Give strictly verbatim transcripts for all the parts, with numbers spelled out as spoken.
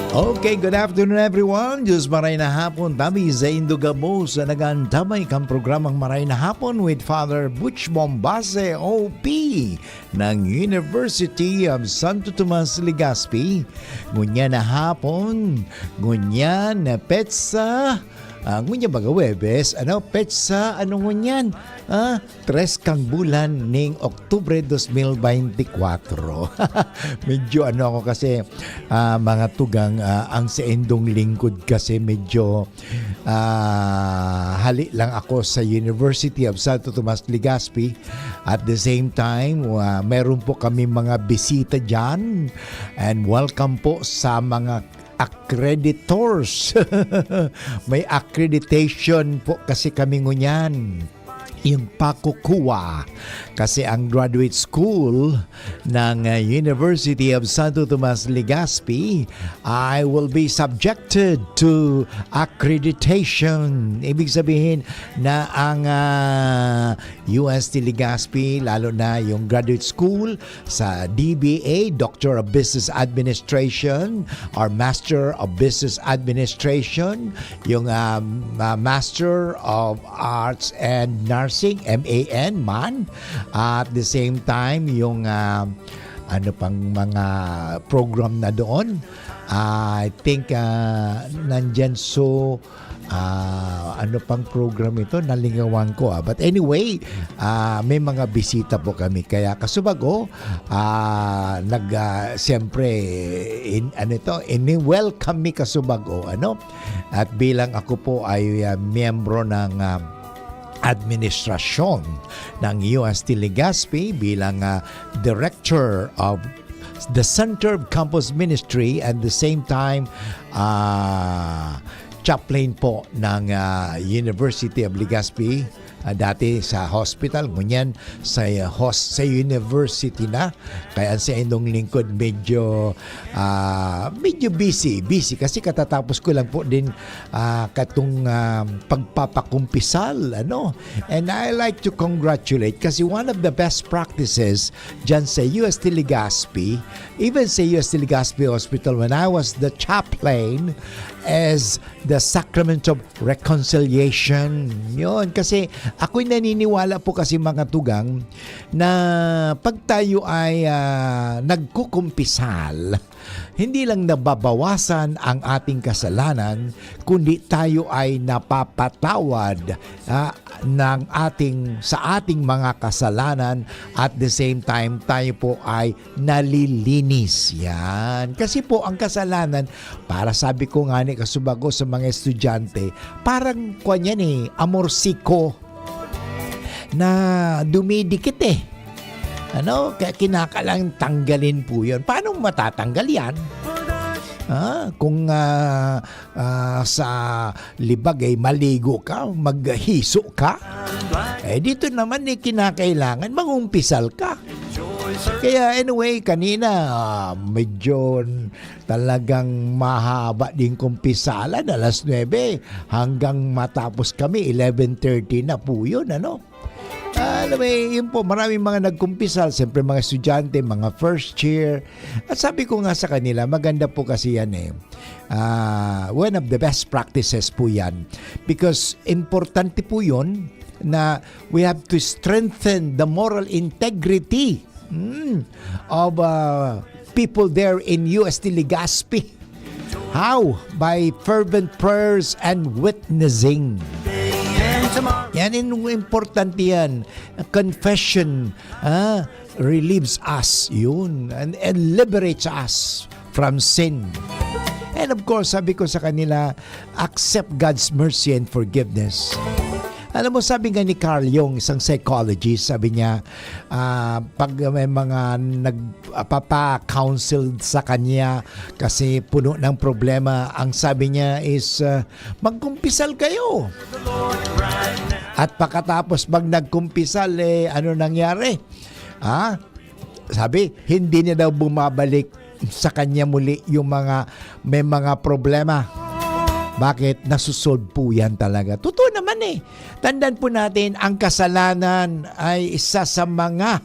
Okay, good afternoon, everyone. Diyos maray na hapon, tabi sa indo gabos na nag-aantabay kan programang Maray na Hapon with Father Butch Bombase, O P, ng University of Santo Tomas, Legazpi. Ngunyan na hapon, ngunyan na petsa, ah, ngunyan baga Huwebes, ano, petsa, ano ngunyan? Ah, tres kang bulan ning Oktubre dos mil beintikwatro. Medyo ano ako kasi, ah, mga tugang, ah, ang saindong lingkod kasi medyo, ah, hali lang ako sa University of Santo Tomas, Legazpi. At the same time, ah, meron po kami mga bisita dyan. And welcome po sa mga accreditors. May accreditation po kasi kami ngunyan. Yung pakukuha. Kasi ang graduate school ng, uh, University of Santo Tomas, Legazpi, I will be subjected to accreditation. Ibig sabihin na ang, uh, U S T Legazpi, lalo na yung graduate school sa D B A, Doctor of Business Administration, or Master of Business Administration, yung, um, uh, Master of Arts and Nursing, M A N man. At the same time, yung, uh, ano pang mga program na doon. I think, uh, nandyan so, ah, ano pang program ito? Nalingawan ko, ah. But anyway, ah, may mga bisita po kami. Kaya kasubago, ah, nag, ah, siyempre, in, ano ito, ini-welcome mi kasubago, ano? At bilang ako po ay, ah, miyembro ng, ah, administrasyon ng U S T Legazpi bilang, ah, Director of the Center of Campus Ministry and the same time, ah, chaplain po ng, ah, University of Legazpi, ah, dati sa hospital, ngunyan sa, ah, hos-, sa university na. Kaya ang saindong lingkod medyo, ah, medyo busy, busy kasi katatapos ko lang po din, ah, katong, ah, pagpapakumpisal, ano. And I like to congratulate kasi one of the best practices dyan sa U S T Legazpi, even sa U S T Legazpi Hospital, when I was the chaplain, is the Sacrament of Reconciliation. Yun, kasi ako'y naniniwala po kasi, mga tugang, na pag tayo ay, ah, nagkukumpisal, hindi lang nababawasan ang ating kasalanan, kundi tayo ay napapatawad, ah, ng ating, sa ating mga kasalanan. At the same time, tayo po ay nalilinis. Yan. Kasi po, ang kasalanan, para sabi ko nga ni kasubago sa mga estudyante, parang kwan yan eh, amorsico na dumidikit eh. Ano? Kaya kinakailangan tanggalin po yun. Paano matatanggal yan? Ah, kung, ah, ah, sa libag ay maligo ka, maghiso ka, eh, dito naman eh, kinakailangan mangumpisal ka. Kaya anyway, kanina, ah, medyo talagang mahaba din kumpisalan, alas nuebe hanggang matapos kami, eleven thirty na po yun, ano? Alam mo, eh, yun po, maraming mga nagkumpisal, siyempre mga estudyante, mga first year. At sabi ko nga sa kanila, maganda po kasi yan eh. Ah, one of the best practices po yan. Because importante po yun na we have to strengthen the moral integrity, hmm, of, ah, people there in U S T Legazpi. How? By fervent prayers and witnessing. Yan, in-, importante yan. Confession, ah, relieves us, yun, and, and liberates us from sin. And of course, sabi ko sa kanila, accept God's mercy and forgiveness. Alam mo, sabi nga ni Carl Jung, isang psychologist, sabi niya, ah, pag may mga nagpapa-counsel sa kanya kasi puno ng problema, ang sabi niya is, ah, "Magkumpisal kayo." At pagkatapos pag nagkumpisal, eh, ano nangyari? Ha? Sabi, hindi na daw bumabalik sa kanya muli yung mga may mga problema. Bakit? Nasusolve po yan talaga. Totoo naman eh. Tandaan po natin, ang kasalanan ay isa sa mga,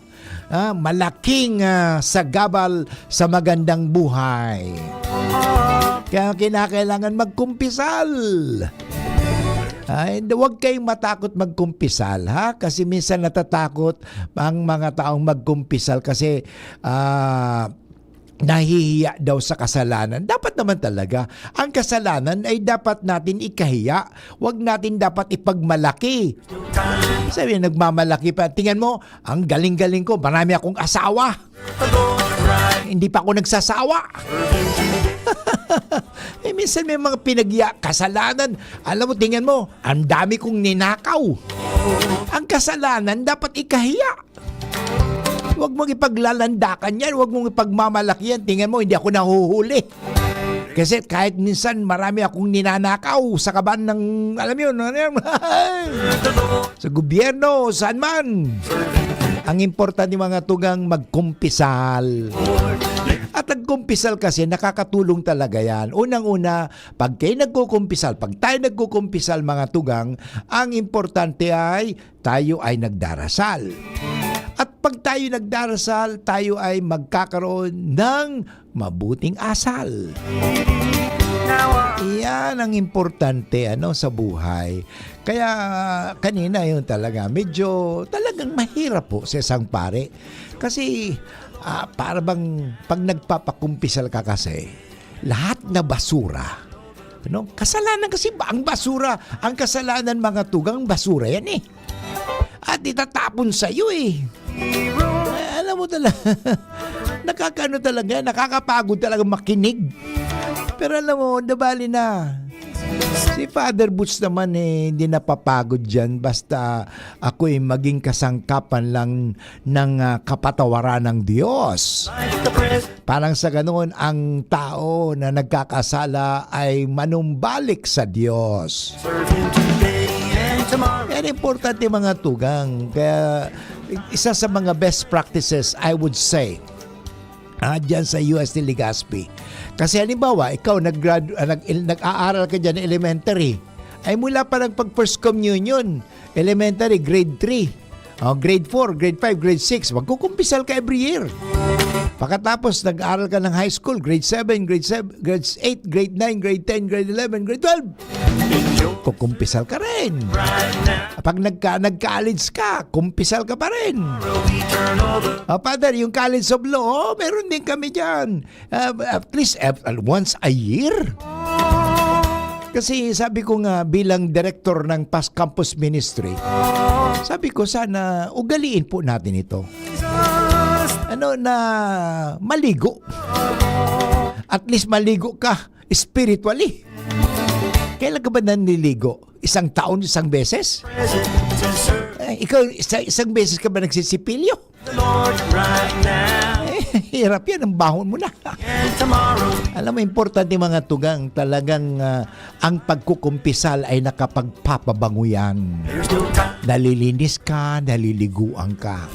ah, malaking, ah, sagabal sa magandang buhay. Kaya kinakailangan magkumpisal. Ay, huwag kayong matakot magkumpisal, ha? Kasi minsan natatakot ang mga taong magkumpisal kasi, ah, nahihiya daw sa kasalanan. Dapat naman talaga, ang kasalanan ay dapat natin ikahiya. Huwag natin dapat ipagmalaki. Sabi, nagmamalaki pa. Tingnan mo, ang galing-galing ko, marami akong asawa. Hindi pa ako nagsasawa. Eh, minsan may mga pinagya, kasalanan. Alam mo, tingnan mo, ang dami kong ninakaw. Ang kasalanan, dapat ikahiya. Huwag mong ipaglalandakan yan, huwag mong ipagmamalaki yan. Tingnan mo, hindi ako nahuhuli. Kasi kahit minsan marami akong ninanakaw sa kaban ng, alam yun, ano yan? Sa gobyerno, saan man. Ang importante, mga tugang, magkumpisal. At nagkumpisal kasi, nakakatulong talaga yan. Unang-una, pag kayo nagkukumpisal, pag tayo nagkukumpisal, mga tugang, ang importante ay tayo ay nagdarasal. At pag tayo nagdarasal, tayo ay magkakaroon ng mabuting asal. Iyan ang importante, ano, sa buhay. Kaya kanina yun talaga, medyo talagang mahirap po sa isang pare. Kasi, ah, para bang pag nagpapakumpisal ka kasi, lahat na basura, ano? Kasalanan kasi ba ang basura? Ang kasalanan, mga tugang, basura yan eh. At itatapon sa'yo eh. Eh, alam mo talaga, nakakaano talaga, nakakapagod talaga makinig. Pero alam mo, nabali na. Si Father Butch naman eh, hindi napapagod dyan. Basta ako'y maging kasangkapan lang ng, ah, kapatawaran ng Diyos. Parang sa ganoon, ang tao na nagkakasala ay manumbalik sa Diyos. Yan importante, mga tugang. Kaya isa sa mga best practices, I would say, ah, dyan sa U S T Legazpi. Kasi halimbawa, ikaw nag-grad-, ah, nag-, nag-aaral ka dyan ng elementary, ay mula pa ng pag first communion, elementary, grade three, oh, grade four, grade five, grade six, magkukumpisal ka every year. Pagkatapos, nag-aaral ka ng high school, grade seven, grade seven, grade eight, grade nine, grade ten, grade eleven, grade twelve. Kukumpisal ka rin. Pag nagka-, nag-college ka, kumpisal ka pa rin. Ah, Father, yung College of Law, oh, meron din kami dyan. Ah, at least, eh, once a year. Kasi sabi ko nga, bilang director ng Past Campus Ministry, sabi ko, sana ugaliin po natin ito. Ano na, maligo. At least maligo ka spiritually. Kailan ka ba nanliligo? Isang taon, isang beses? Eh, ikaw, isa-, isang beses ka ba nagsisipilyo? Eh, hirap yan, ang bahon mo na. Alam mo, importante, mga tugang, talagang, ah, ang pagkukumpisal ay nakapagpapabango yan. Nalilinis ka, naliliguan ka.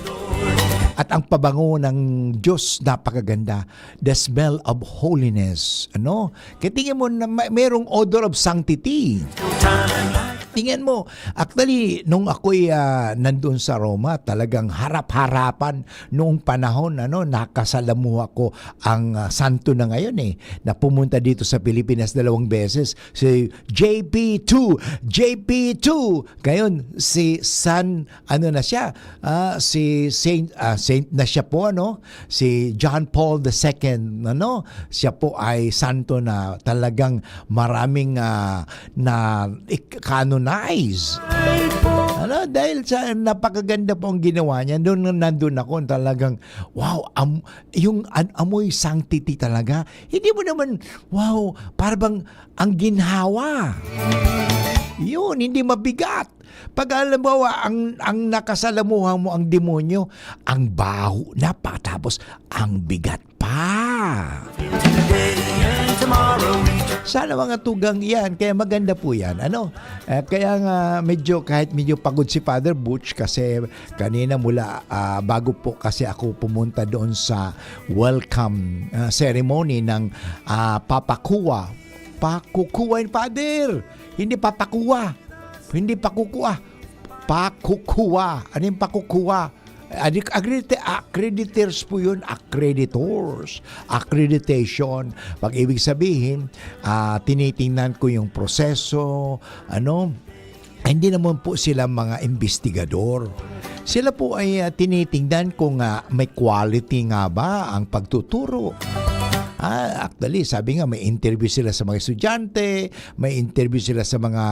At ang pabango ng Diyos, napakaganda. The smell of holiness. Ano? Kaya tingin mo na may, merong odor of sanctity. Tingnan mo, actually, nung ako'y, ah, nandun sa Roma, talagang harap-harapan noong panahon, ano, nakasalamuha ko ang, ah, santo na ngayon, eh, na pumunta dito sa Pilipinas dalawang beses, si J P two, J P two. Ngayon, si San, ano na siya, ah, si Saint, ah, Saint na siya po, ano, si John Paul the Second, ano, siya po ay santo na talagang maraming, ah, na ik-, canonize. Ano, dahil sa napakaganda po ang ginawa niya, doon na nandun ako, talagang, wow, am-, yung an-, amoy sanctity talaga. Hindi mo naman, wow, para bang ang ginhawa. Yun, hindi mabigat. Pag halimbawa, ang, ang nakasalamuha mo ang demonyo, ang baho na, pagkatapos ang bigat pa. Sana, mga tugang, yan. Kaya maganda po yan. Ano? Eh, kaya nga, medyo, kahit medyo pagod si Father Butch kasi kanina mula, ah, bago po kasi ako pumunta doon sa welcome, ah, ceremony ng, ah, Papa Kua. Pakukuha yun, Father! Hindi papakuha. Hindi pakukuha. Pakukuha. Ano yung pakukuha? Adik-, accredit-, accreditors po yun, accreditors, accreditation. Pag ibig sabihin, ah, tinitingnan ko yung proseso, ano, hindi naman po sila mga investigador. Sila po ay, ah, tinitingnan kung, ah, may quality nga ba ang pagtuturo. Ah, actually, sabi nga, may interview sila sa mga estudyante, may interview sila sa mga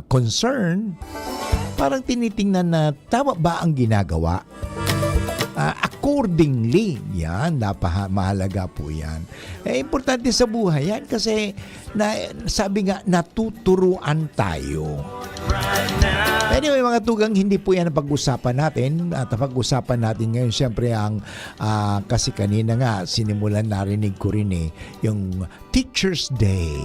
concern. Parang tinitingnan na tama ba ang ginagawa. Ah, accordingly, yan, napaha-, mahalaga po yan. Eh, importante sa buhay yan kasi na, sabi nga, natuturuan tayo. Anyway, mga tugang, hindi po yan ang pag-usapan natin. At ang pag-usapan natin ngayon, siyempre, ang, ah, kasi kanina nga, sinimulan, narinig ko rin eh, yung Teacher's Day.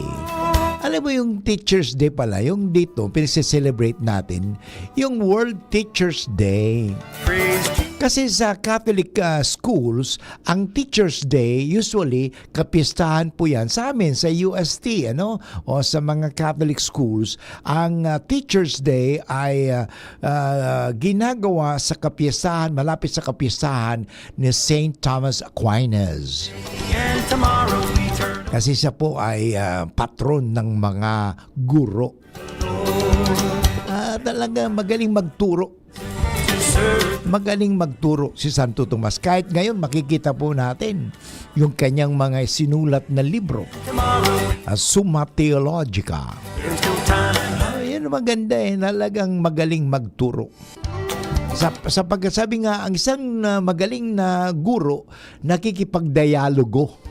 Alam mo yung Teacher's Day pala, yung dito, pinagse-celebrate natin, yung World Teacher's Day. Kasi sa Catholic, ah, schools, ang Teacher's Day, usually, kapistahan po yan. Sa amin, sa U S T, ano, o sa mga Catholic schools, ang, ah, Teacher's Day ay, ah, ah, ginagawa sa kapistahan, malapit sa kapistahan ni Saint Thomas Aquinas. Kasi siya po ay, ah, patron ng mga guro. Ah, talaga magaling magturo. Magaling magturo si Santo Tomas. Kahit ngayon, makikita po natin yung kanyang mga sinulat na libro, ah, Summa Theologica. Ah, yan maganda eh. Talagang magaling magturo. Sa, sa pagkasabi nga, ang isang, ah, magaling na guro, nakikipagdialogo.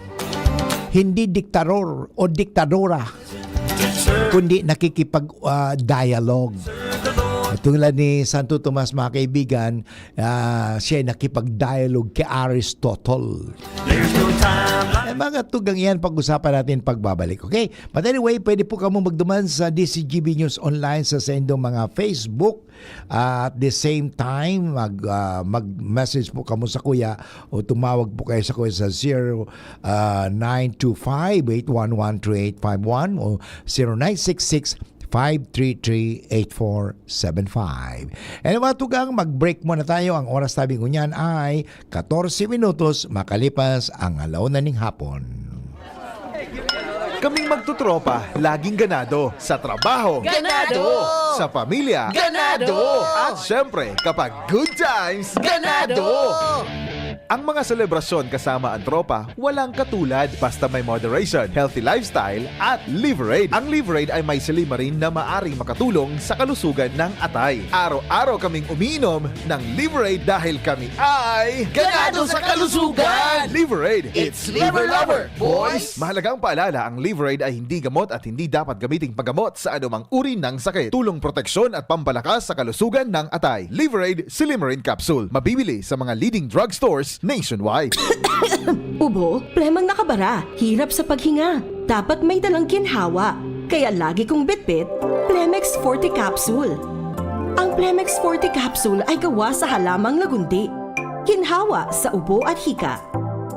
Hindi diktaror o diktadora, kundi nakikipag, ah, dialogue. Tulad ni Santo Tomas, mga kaibigan, ah, siya ay nakipag-dialogue kay Aristotle. Eh, mga tugang yan, pag-usapan natin pagbabalik. Okay? But anyway, pwede po kamo magduman sa D C G B News Online sa saindong mga Facebook. Ah, at the same time, mag, ah, mag-message po kamo sa kuya o tumawag po kayo sa kuya sa zero, ah, nine two five, eight one one, three eight five one o zero nine six six, five three three, eight four seven five. And mga tugang, mag-break muna tayo. Ang oras tabi ngunyan ay katorse minutos makalipas ang alauna ning hapon. Kaming magtutropa, laging ganado. Sa trabaho, Ganado! Sa pamilya, Ganado! At syempre, kapag good times, Ganado! Ang mga selebrasyon kasama ang tropa, walang katulad. Basta may moderation, healthy lifestyle, at Liverade. Ang Liverade ay may silymarin na maaring makatulong sa kalusugan ng atay. Araw-araw kaming umiinom ng Liverade dahil kami ay Ganado sa kalusugan! Liverade, it's Liver Lover, boys! Mahalagang paalala, ang Liverade ay hindi gamot at hindi dapat gamiting paggamot sa anumang uri ng sakit. Tulong proteksyon at pampalakas sa kalusugan ng atay. Liverade Silymarin Capsule. Mabibili sa mga leading drugstores nationwide. Ubo, plemang nakabara, hirap sa paghinga. Dapat may dalang ginhawa. Kaya lagi kong bitbit, Plemex Forte Capsule. Ang Plemex Forte Capsule ay gawa sa halamang lagundi. Ginhawa sa ubo at hika.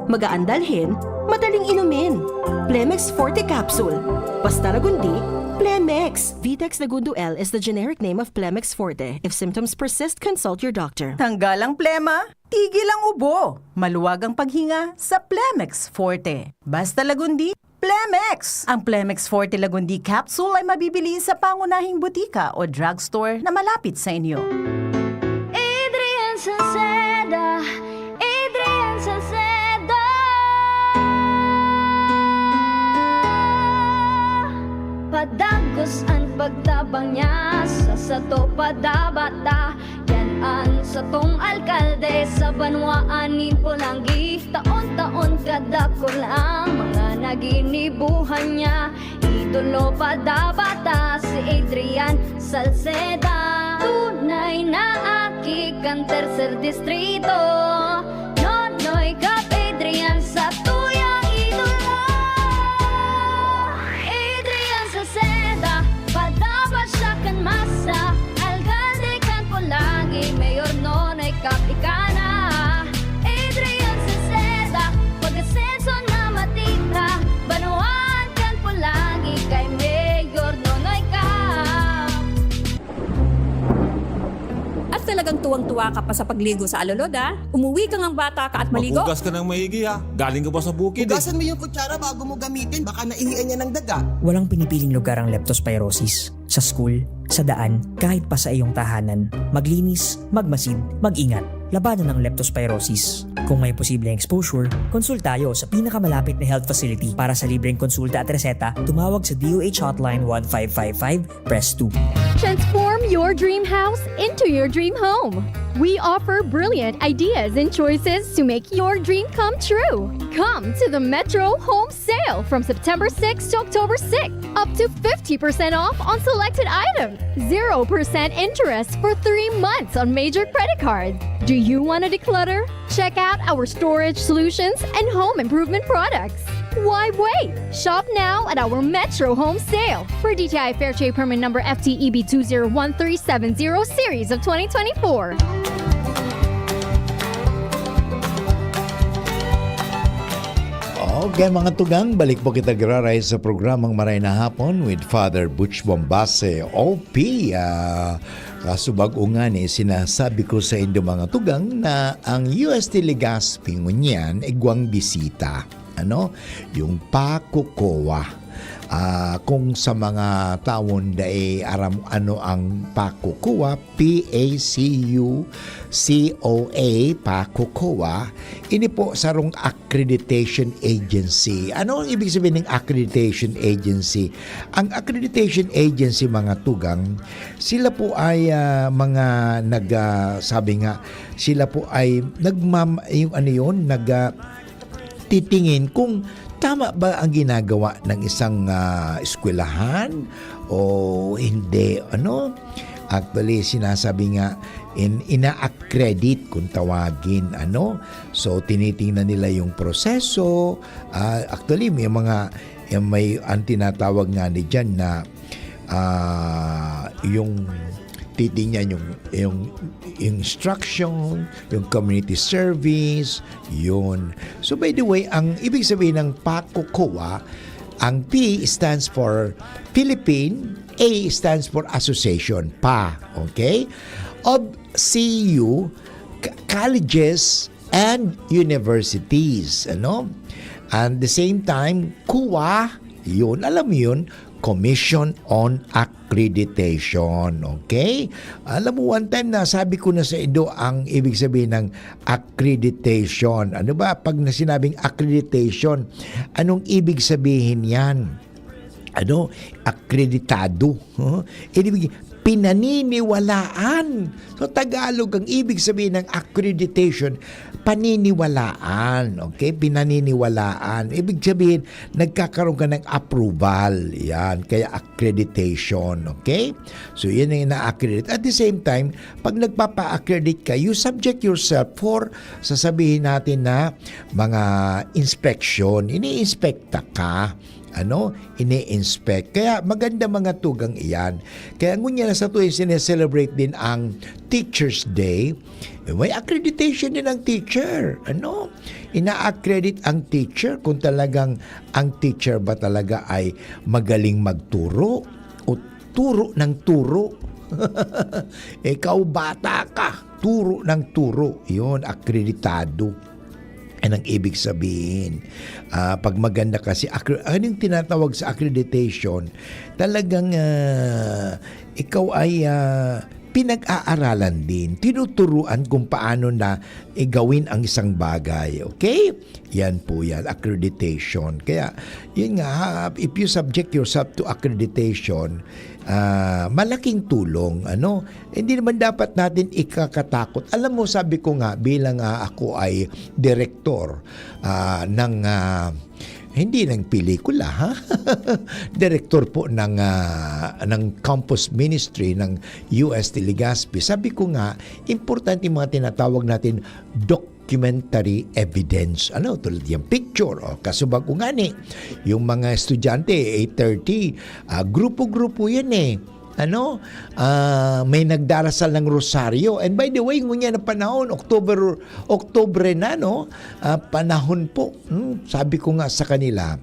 Magaan dalhin, madaling inumin. Plemex Forte Capsule. Basta lagundi, Plemex. Vitex Lagundo L is the generic name of Plemex Forte. If symptoms persist, consult your doctor. Tanggal ang plema, tigil ang ubo. Maluwag ang paghinga sa Plemex Forte. Basta lagundi, Plemex! Ang Plemex Forte Lagundi Capsule ay mabibili sa pangunahing butika o drugstore na malapit sa inyo. Adrian Salceda, Adrian Salceda. Padagos an pagtabang niya sa sato padabata. Yan an satong alkalde sa banwaan nin Polangui. Taon-taon kadakul ang mga naginibuhan niya. Idolo padabata si Adrian Salceda. Tunay na aki kan Tercer Distrito. Nonoy Cap Adrian sa tuyang idolo. Adrian Salceda, padaba siya kan masa. Alkalde kan Polangui, Mayor Nonoy Cap ika na. Adrian Salceda, pag-asenso na matira. Banwaan kan Polangui kay Mayor Nonoy Cap. At talagang tuwang-tuwa Wa ka pa sa pagligo sa alulod, ah. Umuwi ka ngang bata ka at maligo. Maghugas ka ng maigi, ha? Galing ka pa sa bukid, eh. Hugasan mo yung kutsara bago mo gamitin. Baka naihian niya ng daga. Walang pinipiling lugar ang leptospirosis. Sa school, sa daan, kahit pa sa iyong tahanan. Maglinis, magmasid, mag-ingat. Labanan ang leptospirosis. Kung may posibleng exposure, konsulta tayo sa pinakamalapit na health facility. Para sa libreng konsulta at reseta, tumawag sa D O H Hotline one five five five, press two. Transform your dream house into your dream home. We offer brilliant ideas and choices to make your dream come true. Come to the Metro Home Sale from September sixth to October sixth. Up to fifty percent off on selected items. Zero percent interest for three months on major credit cards. Do you want to declutter? Check out our storage solutions and home improvement products. Why wait? Shop now at our Metro Home Sale for D T I Fair Trade Permit Number F T E B two zero one three seven zero series of twenty twenty-four. Okay, mga tugang, balik po kita giraray sa programang Maray na Hapon with Father Butch Bombase, O P. Ah, kasubag-o ngani, sinasabi ko sa indo, mga tugang, na ang U S T Legazpi ngunyan igwang bisita. Ano? Yung Paco COA. Ah, kung sa mga tawon dai aram ano ang Paco COA, P A C U C O A, Paco COA, ini po sarong accreditation agency. Ano ang ibig sabihin ng accreditation agency? Ang accreditation agency, mga tugang, sila po ay, ah, mga nag, ah, sabi nga, sila po ay nagmam-, yung ano yun, nag, ah, titingin kung tama ba ang ginagawa ng isang, ah, eskwelahan o hindi, ano? Actually, sinasabi nga, in-, ina-accredit kung tawagin, ano? So, tinitingnan nila yung proseso. Ah, actually, may mga, yung may, ang tinatawag nga ni dyan na, ah, yung titingnan yung, yung instruction, yung community service, yun. So, by the way, ang ibig sabihin ng Paco COA, ang P stands for Philippine, A stands for Association, pa, okay? Of C U, c-, colleges and universities, ano? And the same time, COA, yun, alam mo yun, Commission on Accreditation, okay? Alam mo, one time na sabi ko na sa indo ang ibig sabihin ng accreditation. Ano ba? Pag na sinabing accreditation, anong ibig sabihin yan? Ano? Akreditado. Huh? Ibig, pinaniniwalaan. So, Tagalog, ang ibig sabihin ng accreditation, paniniwalaan. Okay? Pinaniniwalaan. Ibig sabihin, nagkakaroon ka ng approval. Yan. Kaya accreditation. Okay? So, yan ang ina-accredit. At the same time, pag nagpapa-accredit ka, you subject yourself for, sasabihin natin na, mga inspection. Ini-inspekta ka. Ano? Ini-inspect. Kaya maganda, mga tugang, iyan. Kaya ngunyan na sa tuwing sineselebrate din ang Teacher's Day, eh, may accreditation din ang teacher. Ano? Ina-accredit ang teacher kung talagang ang teacher ba talaga ay magaling magturo o turo ng turo. Ikaw, bata ka, turo ng turo. Yun, akreditado. Yan ang ibig sabihin. Ah, pag maganda kasi, accre-, ano yung tinatawag sa accreditation? Talagang, ah, ikaw ay, ah, pinag-aaralan din, tinuturuan kung paano na igawin ang isang bagay. Okay? Yan po yan, accreditation. Kaya, yun nga, ha, if you subject yourself to accreditation, ah, malaking tulong, ano? Hindi naman dapat natin ikakatakot. Alam mo, sabi ko nga, bilang, ah, ako ay direktor, ah, ng, ah, hindi ng pelikula, ha? Direktor po ng, ah, ng campus ministry ng U S T Legazpi. Sabi ko nga, importante yung mga tinatawag natin documentary evidence. Ano, tulad yung picture, o kasubag ko nga ni, yung mga estudyante, eight thirty, ah, grupo-grupo yan eh. Ano, ah, may nagdarasal ng rosaryo. And by the way, ngunyan na panahon, October, Oktubre na, no? Ah, panahon po. Hmm, sabi ko nga sa kanila,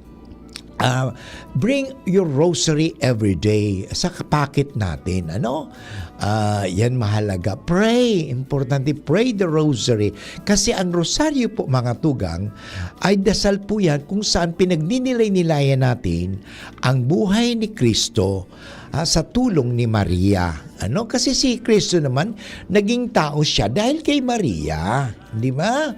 ah, bring your rosary every day sa pocket natin, ano? Ah, yan mahalaga. Pray, importante, pray the rosary. Kasi ang rosaryo po, mga tugang, ay dasal po yan kung saan pinagninilayan natin ang buhay ni Kristo, ah, sa tulong ni Maria. Ano? Kasi si Kristo naman, naging tao siya dahil kay Maria. Di ba?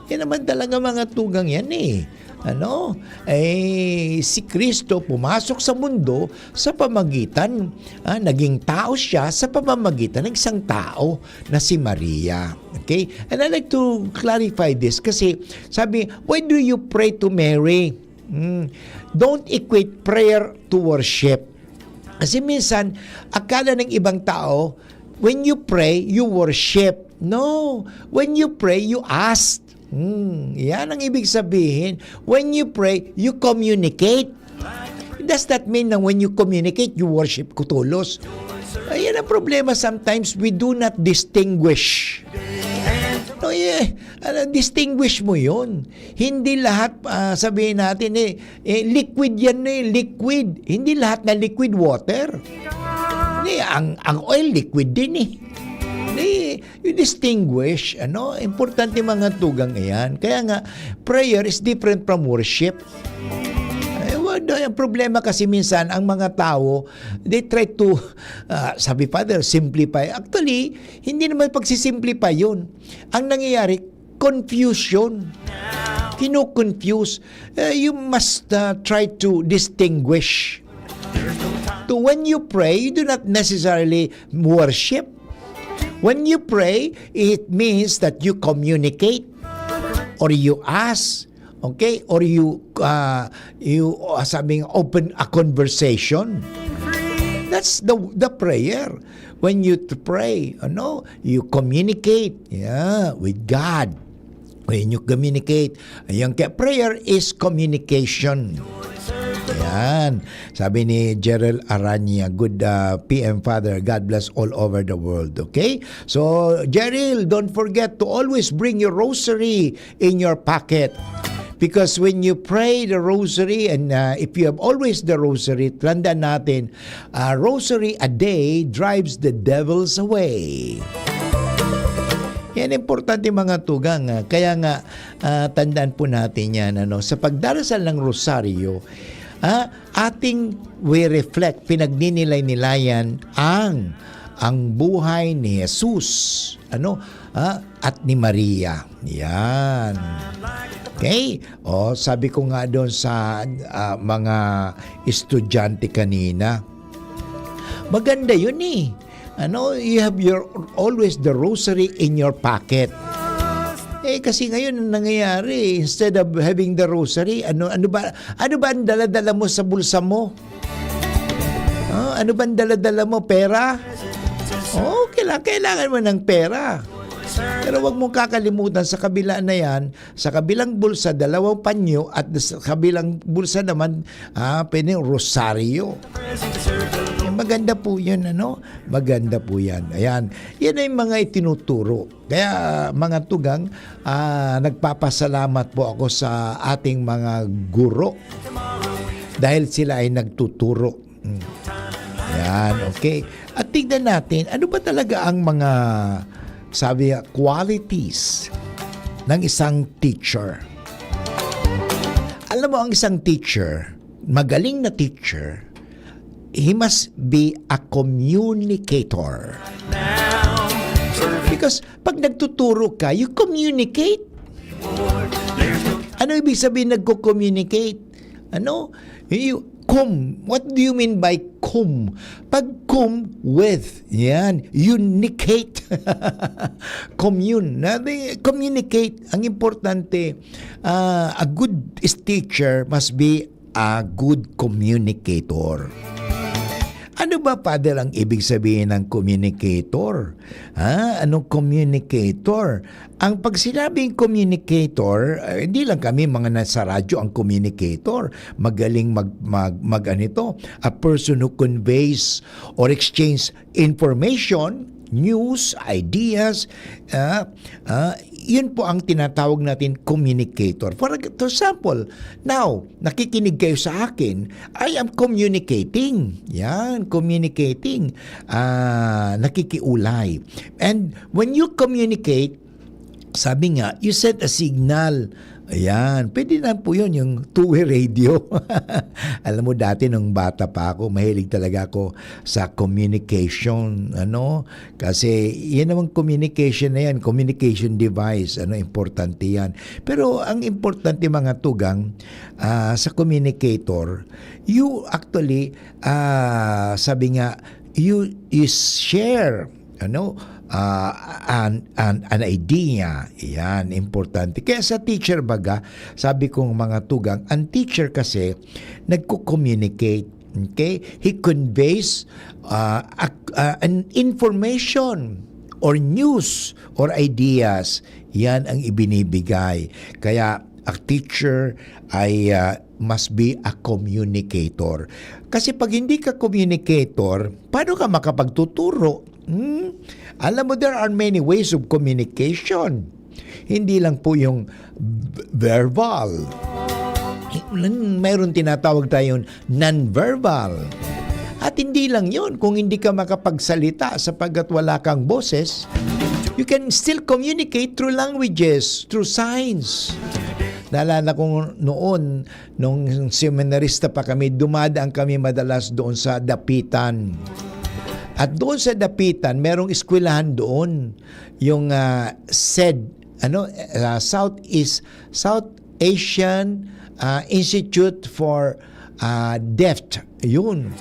Yan naman talaga, mga tugang, yan eh. Ano? Eh, si Kristo pumasok sa mundo sa pamagitan, ah, naging tao siya sa pamamagitan ng isang tao na si Maria. Okay? And I like to clarify this kasi sabi, "Why do you pray to Mary?" Hmm. Don't equate prayer to worship. Kasi minsan, akala ng ibang tao, when you pray, you worship. No. When you pray, you ask. Hmm, yan ang ibig sabihin. When you pray, you communicate. Does that mean na when you communicate, you worship ko tolos? Ayan ang problema. Sometimes we do not distinguish. No, yeah. Ano, distinguish mo yun. Hindi lahat, ah, sabihin natin, eh, eh, liquid yan, eh, liquid. Hindi lahat na liquid water. Hindi, ang, ang oil, liquid din, eh. Hindi, you distinguish, ano, importante mga tugang iyan. Kaya nga, prayer is different from worship. Eh, wa-, ang problema kasi minsan, ang mga tao, they try to, ah, sabi, "Father, simplify." Actually, hindi naman pagsisimplify yun. Ang nangyayari, confusion. Kino-confuse. Eh, you must, ah, try to distinguish. To when you pray, you do not necessarily worship. When you pray, it means that you communicate or you ask, okay? Or you, ah, you, ah, sabing open a conversation. That's the, the prayer. When you t-, pray, ano, you communicate, yeah, with God. When you communicate, ayan, kaya prayer is communication. Ayan. Sabi ni Jerel Aranya, "Good, ah, P M, Father. God bless all over the world." Okay? So, Jerel, don't forget to always bring your rosary in your pocket. Because when you pray the rosary, and, ah, if you have always the rosary, tandaan natin, ah, rosary a day drives the devils away. Yan importante, mga tugang, ah. Kaya nga, ah, tandaan po natin yan, ano, sa pagdarasal ng rosaryo, ah, ating we reflect, pinagninilayan-nilayan ang, ang buhay ni Jesus, ano, ah, at ni Maria. Yan. Okay? O, sabi ko nga doon sa, ah, mga estudyante kanina, maganda yun eh. Ano, you have your, always the rosary in your pocket. Eh, kasi ngayon, ang nangyayari, instead of having the rosary, ano, ano ba, ano ba ang dala-dala mo sa bulsa mo? Ah, ano ba ang dala-dala mo? Pera? Oh, kaila-, kailangan mo ng pera. Pero wag mong kakalimutan, sa kabila na yan, sa kabilang bulsa, dalawang panyo, at sa kabilang bulsa naman, ah, pwede yung rosaryo. Eh, maganda po yun, ano? Maganda po yan. Ayan. Yan ay mga itinuturo. Kaya, mga tugang, ah, nagpapasalamat po ako sa ating mga guro dahil sila ay nagtuturo. Mm. Yan, okay. At tignan natin, ano ba talaga ang mga, sabi nga, qualities ng isang teacher? Alam mo, ang isang teacher, magaling na teacher, he must be a communicator. Because pag nagtuturo ka, you communicate. Ano ibig sabihin nagko-communicate? Ano? You, cum. What do you mean by cum? Pag cum, with. Yan. Unicate. Commune. Na, they communicate. Ang importante, ah, a good teacher must be a good communicator. Ano ba, Father, ang ibig sabihin ng communicator? Ha? Anong communicator? Ang pag sinabing communicator, eh, hindi lang kami mga nasa radyo ang communicator. Magaling mag, mag, mag, ano ito, a person who conveys or exchange information news, ideas, ah, ah, yun po ang tinatawag natin communicator. For, for example, now, nakikinig kayo sa akin, I am communicating. Yan, communicating. Ah, nakikiulay. And when you communicate, sabi nga, you send a signal. Ayan, pwede na po yun, yung two-way radio. Alam mo, dati nung bata pa ako, mahilig talaga ako sa communication, ano, kasi yan namang communication na yan, communication device, ano, importante yan. Pero ang importante, mga tugang, ah, sa communicator, you actually, ah, sabi nga, you, you share, ano, ah, an, an, an idea. Yan, importante. Kaya sa teacher baga, sabi kong mga tugang, ang teacher kasi nagko-communicate. Okay? He conveys, ah, a, ah, an information or news or ideas. Yan ang ibinibigay. Kaya a teacher ay, ah, must be a communicator. Kasi pag hindi ka communicator, paano ka makapagtuturo? Hmm? Alam mo, there are many ways of communication. Hindi lang po yung v-, verbal. Mayroon tinatawag tayong non-verbal. At hindi lang yon, kung hindi ka makapagsalita sapagkat wala kang boses, you can still communicate through languages, through signs. Naalala ko noon, nung seminarista pa kami, dumadaan kami madalas doon sa Dapitan. At doon sa Dapitan, merong eskwelahan doon, yung, ah, sed, ano, ah, Southeast, South Asian, ah, Institute for, ah, Deaf. Yun.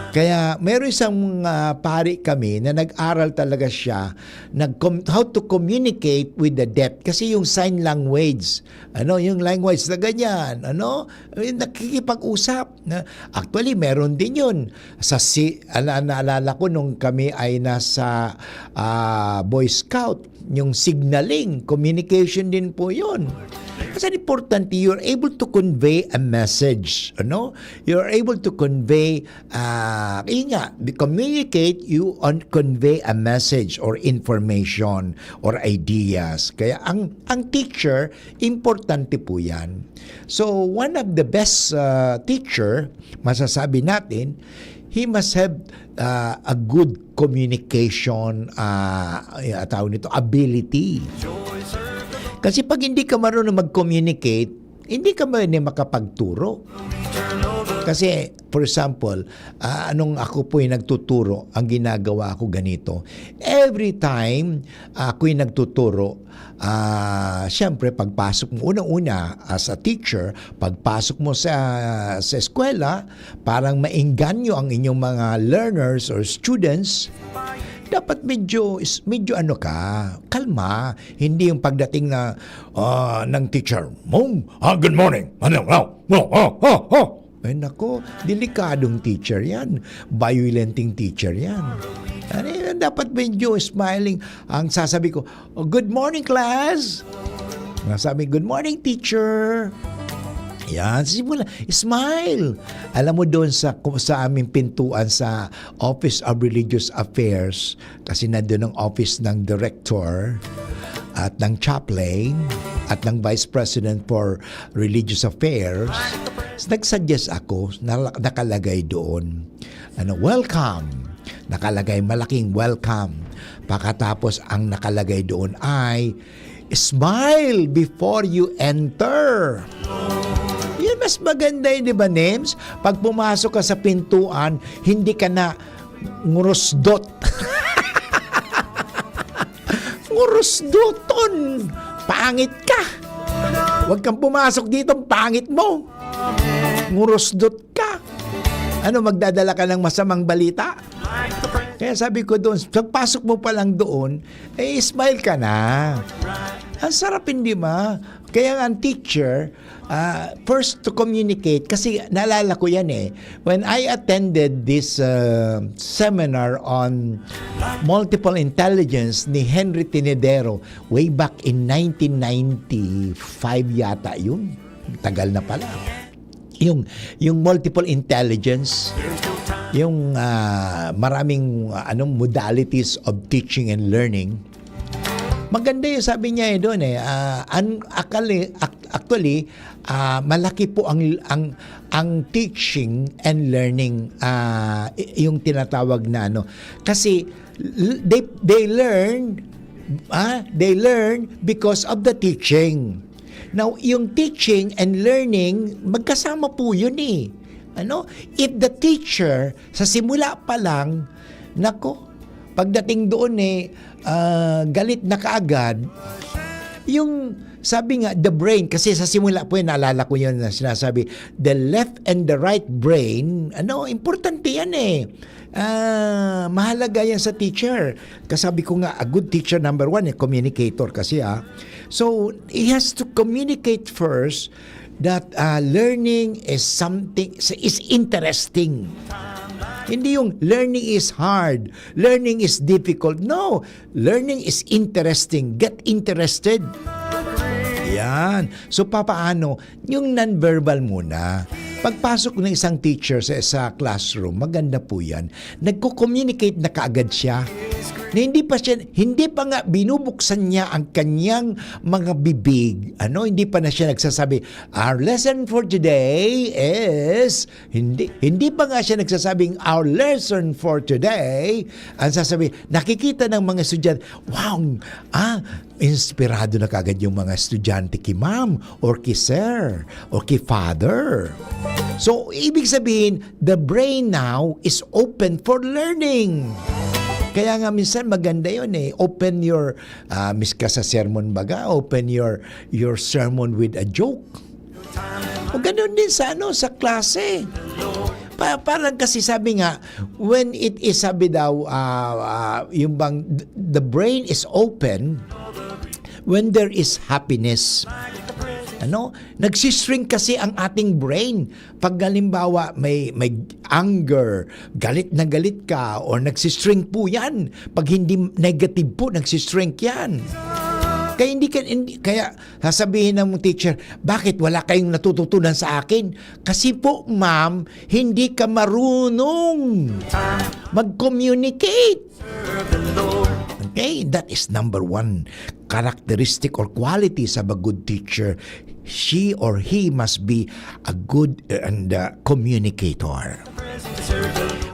Kaya meron isang, ah, pari kami na nag-aral talaga siya, nag-com-, how to communicate with the deaf. Kasi yung sign language, ano, yung language na ganyan, ano, eh, nakikipag-usap. Na, actually, meron din yun. Sa si, ala-, naalala ko nung kami ay nasa, ah, Boy Scout, yung signaling, communication din po yun. Kasi importante, you're able to convey a message, ano? You're able to convey, ah, yun nga, the communicate, you on, convey a message or information or ideas. Kaya ang, ang teacher, importante po yan. So, one of the best, ah, teacher, masasabi natin, he must have, ah, a good communication, ah, ah, tawag nito, ability. Kasi pag hindi ka marunong mag-communicate, hindi ka man makapagturo. Kasi, for example, ah, anong ako po'y nagtuturo, ang ginagawa ko ganito. Every time ako'y nagtuturo, ah, siyempre, pagpasok mo, unang-una, as a teacher, pagpasok mo sa, sa eskwela, parang maengganyo ang inyong mga learners or students, dapat medyo is-, medyo ano ka, kalma. Hindi yung pagdating na, ah, ng teacher, "Mong, ah, good morning." Ano, no, no, oh, oh, oh. Ay, nako, delikadong teacher yan. Violenting teacher yan. Ano yan? Dapat medyo smiling. Ang sasabi ko, "Oh, good morning, class." Ang sabi, "Good morning, teacher." Yan, simula, smile. Alam mo, doon sa, sa aming pintuan sa Office of Religious Affairs, kasi nandun ang office ng director at ng chaplain at ng vice president for religious affairs, nagsuggest ako, na, nakalagay doon, ano, "Welcome." Nakalagay, malaking "Welcome." Pagkatapos, ang nakalagay doon ay, "Smile before you enter." Yun, mas maganda yun, di ba, Nems? Pag pumasok ka sa pintuan, hindi ka na ngurusdot. Ngurusdoton! Pangit ka! Huwag kang pumasok dito, ang pangit mo! Ngurusdot ka! Ano, magdadala ka ng masamang balita? Kaya sabi ko doon, pagpasok mo pa lang doon, eh, smile ka na. Ang sarap, hindi ba? Kaya nga ang teacher, ah, first to communicate, kasi naalala ko yan eh. When I attended this, uh, seminar on multiple intelligence ni Henry Tinedero way back in nineteen ninety-five yata yun. Tagal na pala. Yung, yung multiple intelligence, Yung, ah, maraming, ah, ano, modalities of teaching and learning. Maganda yung sabi niya eh, doon eh. Ah, an-, akali-, ac-, actually, ah, malaki po ang, ang, ang teaching and learning, ah, y-, yung tinatawag na ano. Kasi, l-, they, they learn, ah, they learn because of the teaching. Now, yung teaching and learning, magkasama po yun eh. Ano? If the teacher, sa simula pa lang, nako, pagdating doon eh, ah, galit na kaagad, yung sabi nga, the brain, kasi sa simula po yun, naalala ko yun na sinasabi, the left and the right brain, ano, importante yan eh. Ah, mahalaga yan sa teacher. Kasabi ko nga, a good teacher, number one, eh, communicator kasi, ah. So, he has to communicate first that, ah, learning is something, is interesting. Hindi yung learning is hard, learning is difficult. No, learning is interesting. Get interested. Yan. So, papaano? Yung non-verbal muna. Pagpasok ng isang teacher sa, sa classroom, maganda po yan. Nagko-communicate na kaagad siya. Na hindi pa siya, hindi pa nga binubuksan niya ang kanyang mga bibig. Ano, hindi pa na siya nagsasabi, "Our lesson for today is," hindi, hindi pa nga siya nagsasabing, "Our lesson for today," ang sasabi, nakikita ng mga estudyante, "Wow, ah, inspirado na kaagad yung mga estudyante ki ma'am or ki sir or ki father." So, ibig sabihin, the brain now is open for learning. Kaya nga minsan maganda yun eh. Open your, ah, mis-, ka sa sermon baga, open your, your sermon with a joke. O ganun din sa ano, sa klase. Pa-, parang kasi sabi nga, when it is, sabi daw, ah, ah, yung bang th-, the brain is open when there is happiness. Ano? Nagsishrink kasi ang ating brain. Pag halimbawa, may, may anger, galit na galit ka, or nagsishrink po yan. Pag hindi negative po, nagsishrink yan. Kaya hindi ka, hindi, kaya sasabihin ng teacher, "Bakit wala kayong natututunan sa akin?" Kasi po, ma'am, hindi ka marunong mag-communicate. Okay, that is number one characteristic or qualities of a good teacher. She or he must be a good, uh, and, uh, communicator.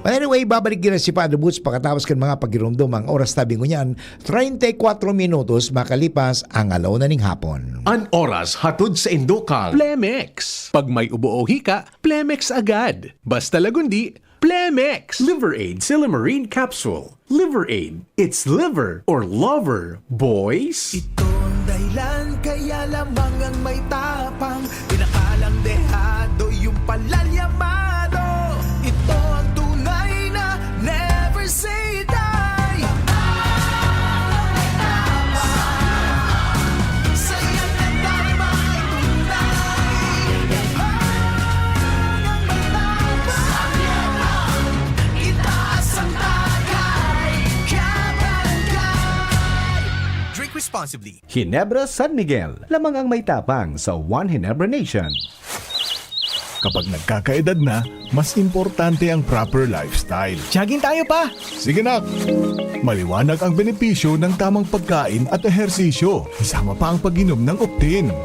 Well, anyway, babalik din si Father Boots pagkatapos kan mga pagirumdom. Ang oras tabi ngunyan, treinta y cuatro minutos makalipas ang alauna ning hapon. An oras hatod sa Indokal. Plemex. Pag may ubo o hika, Plemex agad. Basta lagundi, Plemex. Liver Aid Silymarin Capsule. Liver Aid. It's liver or lover, boys. Ito ang dahilan kaya lamang ang may tapang, pinakalang dehado yung palalyamado. Ito ang tunay na never say die. Saya na tayo magtunay. Ang may tapang, itaas ang tagay, kabarangay. Drink responsibly. Ginebra San Miguel, lamang ang may tapang sa One Ginebra Nation. Kapag nagkakaedad na, mas importante ang proper lifestyle. Jogging tayo, pa! Sige, nak! Maliwanag ang benepisyo ng tamang pagkain at ehersisyo, kasama pa ang pag-inom ng Optin.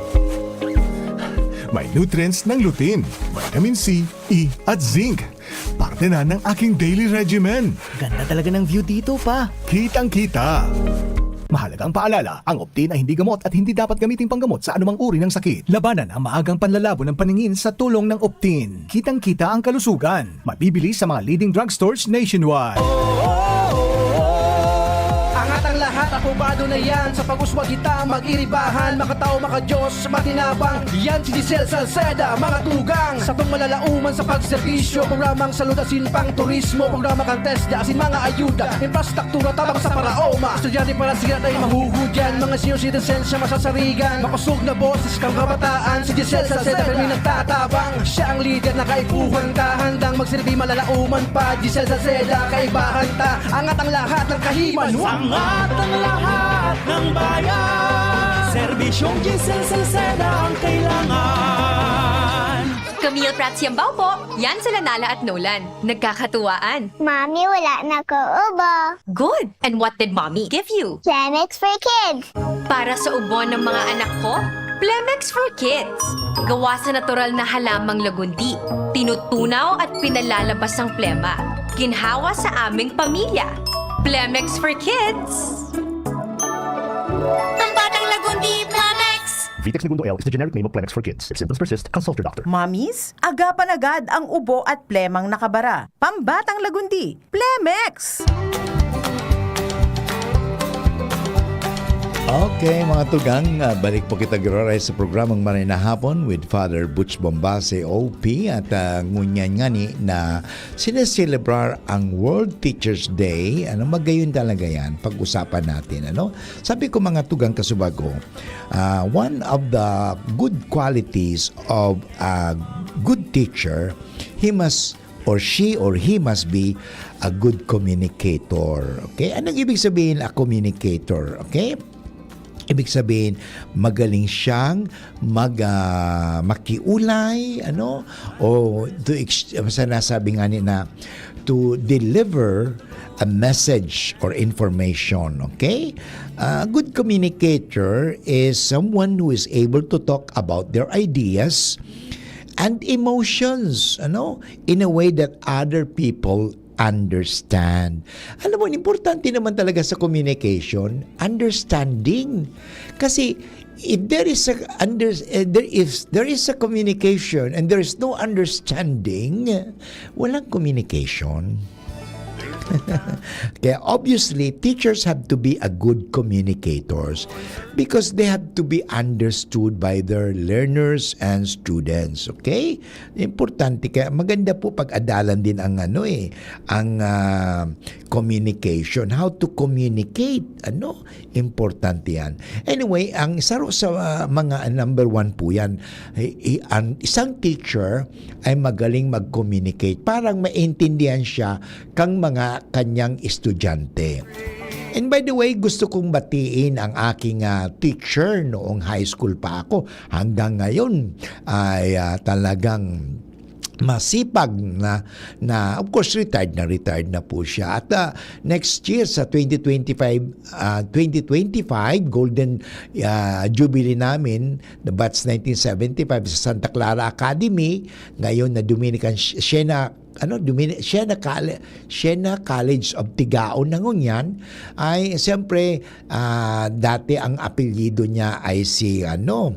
May nutrients ng lutein, vitamin C, E, at zinc. Parte na ng aking daily regimen. Ganda talaga ng view dito, pa. Kitang-kita. Mahalagang paalala, ang Optin ay hindi gamot at hindi dapat gamiting panggamot sa anumang uri ng sakit. Labanan ang maagang panlalabo ng paningin sa tulong ng Optin. Kitang-kita ang kalusugan. Mabibili sa mga leading drugstores nationwide. Angat ang lahat, aprobado na yan. Sa pag-uswag kita, mag-iribahan, makatao, makadiyos, matinabang. Yan si Giselle Salceda, mga tugang. Satong malalauman sa pagserbisyo, programang salud asin pang turismo, programa kan TESDA asin mga ayuda, infrastruktura tabang sa paraoma. Estudyante para siya tayo mahuhudyan, mga senior citizens siya masasarigan. Makusog na boses kang kabataan, si Giselle Salceda, pirmi nagtatabang. Siya ang lider na kaipuhan ta, handang magsilbi malalauman pa. Giselle Salceda, kaibahan ta, angat ang lahat ng kahiman. Angat ang lahat ng bayan, serbisyong Giselle Salceda ang kailangan. Meal Prep Siambao po! Yan sila Nala at Nolan. Nagkakatuwaan. Mommy, wala na ko ubo. Good! And what did Mommy give you? Chemex for kids. Para sa ubo ng mga anak ko, Plemex for Kids. Gawa sa natural na halamang lagundi. Tinutunaw at pinalalabas ang plema. Ginhawa sa aming pamilya. Plemex for Kids! Pambatang lagundi, Plemex! Vitex Negundo L is the generic name of Plemex for kids. If symptoms persist, consult your doctor. Mommies, agapan agad ang ubo at plemang nakabara. Pambatang lagundi, Plemex! Okay, mga tugang, ah, balik po kita giraray sa programang Maray na Hapon with Father Butch Bombase, O P, at ah, ngunyan nga ni na sineselebrar ang World Teachers Day. Ano, magayon talaga yan. Pag-usapan natin, ano? Sabi ko, mga tugang kasubago, ah, one of the good qualities of a good teacher, he must or she or he must be a good communicator. Okay? Anong ibig sabihin a communicator? Okay? Ibig sabihin, magaling siyang mag, ah, makiulay, ano? O to ex- sa nasabi nga ni na, to deliver a message or information, okay? A good communicator is someone who is able to talk about their ideas and emotions, ano, in a way that other people understand. Alam mo, importante naman talaga sa communication, understanding. Kasi if there is a under, eh, there if there is a communication and there is no understanding, walang communication. Kaya obviously, teachers have to be a good communicators because they have to be understood by their learners and students, okay? Importante, kaya maganda po pag-adalan din ang ano eh, ang ah, communication, how to communicate, ano? Importante yan. Anyway, ang isa ro sa ah, mga number one po yan, i- i- ang isang teacher ay magaling mag-communicate. Parang maintindihan siya kang mga kanyang estudyante. And by the way, gusto kong batiin ang aking ah, teacher noong high school pa ako. Hanggang ngayon ay ah, talagang masipag na, na, of course, retired na retired na po siya. At ah, next year sa twenty twenty-five, ah, twenty twenty-five Golden ah, Jubilee namin, the batch nineteen seventy-five sa Santa Clara Academy, ngayon na Dominican Siena, ano, Domini- Siena College, Siena College of Tigaon na ngunyan, ay siyempre, ah, dati ang apelyido niya ay si, ano,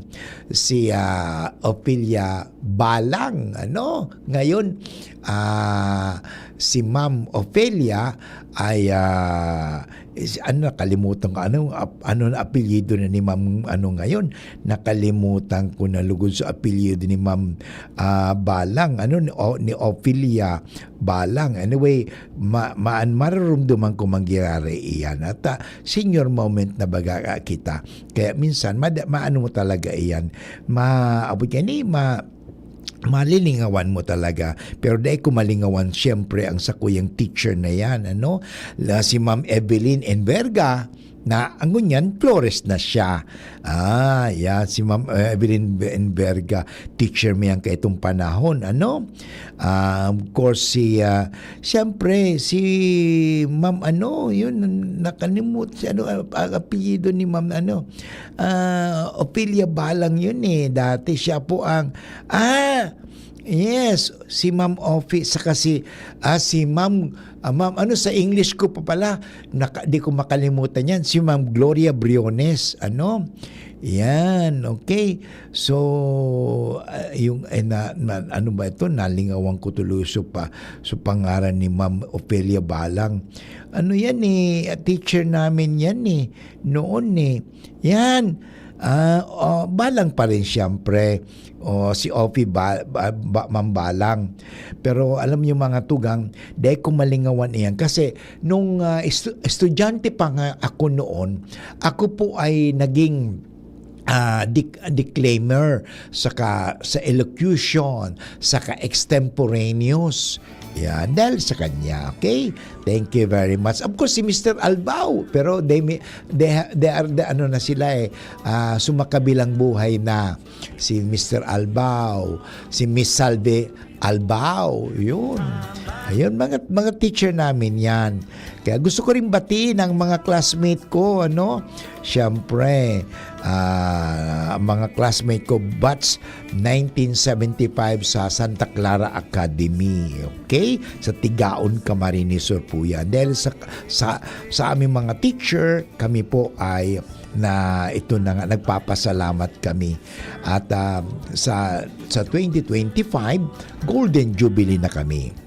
si ah, Ofelia Balang, ano? Ngayon, ah, si Ma'am Ofelia ay ah, is- ano, nakalimutan ko, ano, ap- ano na apelyido na ni Ma'am, ano, ngayon? Nakalimutan ko na lugod sa apelyido ni Ma'am ah, Balang, ano, ni, o, ni Ofelia Balang. Anyway, ma, ma, mararumduman ko mangyayari iyan. At ah, senior moment na baga ah, kita. Kaya minsan, mada, maano mo talaga iyan. Ma, abot yan eh, ma, malilingawan mo talaga. Pero dai ko malingawan, siyempre, ang sakuyang teacher na yan, ano? La, si Ma'am Evelyn Enverga, na ang ngunyan, Flores na siya. Ah, yeah, si Ma'am Evelyn Enverga, teacher mo yan kaitong panahon, ano? Ah, of course, si, ah, siyempre, si Ma'am ano, yun, nakalimut, si ano, ang apelyido ni Ma'am ano, ah, Ofelia Balang yun eh. Dati siya po ang, ah, yes, si Ma'am Ofi, saka si, ah, si Ma'am, ah, Ma'am, ano sa English ko pa pala, naka, di ko makalimutan yan, si Ma'am Gloria Briones, ano, yan, okay. So, ah, yung, eh, na, na- ano ba ito? Nalingawan ko tuloy so, pa, so pangaran ni Ma'am Ofelia Balang. Ano yan eh? Teacher namin yan eh. Noon eh. Yan. Ah, oh, Balang pa rin siyempre. O si Ofi ba, ba, ba, Ma'am Balang. Pero alam niyo mga tugang, dahil ko malingawan iyan. Kasi nung ah, estu- estudyante pa nga ako noon, ako po ay naging ah, dec-, declaimer, saka sa elocution, saka extemporaneous. Yan, dahil sa kanya, okay? Thank you very much. Of course, si Mister Albao, pero they, may- they, ha- they are the, ano na sila eh, ah, sumakabilang buhay na. Si Mister Albao, si Miss Salve Albao, yun. Ayun, mga, mga teacher namin yan. Kaya gusto ko rin batiin ang mga classmate ko, ano? Siyempre, ah, ang mga classmate ko, batch nineteen seventy-five sa Santa Clara Academy, okay? Sa Tigaon, Camarines Sur po yan. Dahil sa, sa, sa aming mga teacher, kami po ay na ito na nga, nagpapasalamat kami. At, ah, sa, sa twenty twenty-five, Golden Jubilee na kami.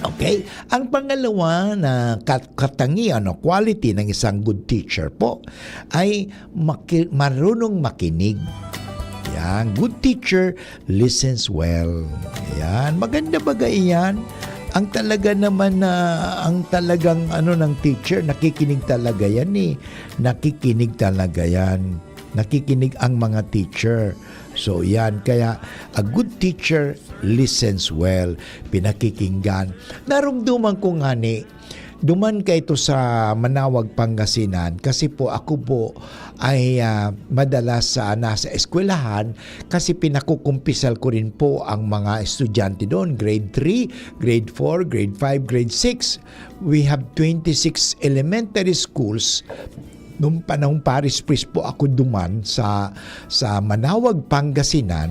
Okay? Ang pangalawa na kat-, katangian o quality ng isang good teacher po ay maki-, marunong makinig. Yan, good teacher listens well. Yan, maganda ba yan? Ang talaga naman na, ang talagang ano ng teacher, nakikinig talaga yan eh. Nakikinig talaga yan. Nakikinig ang mga teacher. So yan, kaya a good teacher listens well, pinakikinggan. Narumduman ko nga ni, duman ka ito sa Manawag, Pangasinan, kasi po ako po ay, ah, madalas sa nasa eskwelahan kasi pinakukumpisal ko rin po ang mga estudyante doon, grade three, grade four, grade five, grade six. We have twenty-six elementary schools. Nung panahong Parish Priest po ako duman sa, sa Manawag, Pangasinan,